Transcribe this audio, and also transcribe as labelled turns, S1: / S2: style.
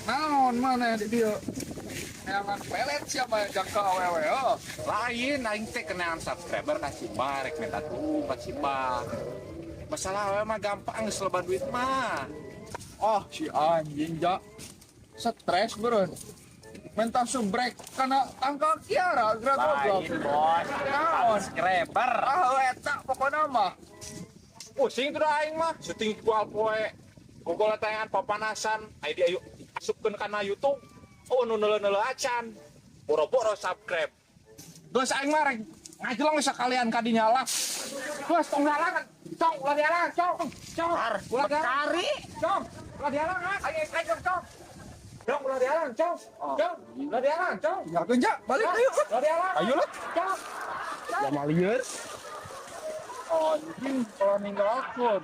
S1: Naon maneh di dieu? Neangan pelet siapa yang jangka awewe oh.
S2: Lain, aing teh kenalan subscriber ka si Ba, rek minta tulung ka si Ba. Masalah awewe mah gampang, geus loba duit mah.
S1: Oh, si anjing ja. Stres beureun. Minta subrek karena tangkal kiara geura goblok.
S3: Lain, Bos.
S1: Naon?
S3: Subscriber.
S1: Ah, eta pokona mah.
S2: Pusing tuh dah aing mah, syuting ku poe. Gogol tayangan papanasan, aya dia ayo asupkeun kana YouTube. Oh, nu neuleuh-neuleuh acan. Boro-boro subscribe. Geus, aing mah rek ngajelong sekalian kadinya lah. Geus, tong dihalangan. Cong, ulah dihalangan, cong. Cong, ulah dihalangan.
S3: Bekari.
S2: Cong, ulah dihalangan. Aing aing cong. Cong, ulah dihalangan, cong. Cong, ulah dihalangan, cong.
S1: Tinggalkeun ja, balik ayo.
S2: Ulah dihalangan.
S1: Ayo lah.
S2: Cong.
S1: Ya malieur. Anjing, kalau ninggalkeun.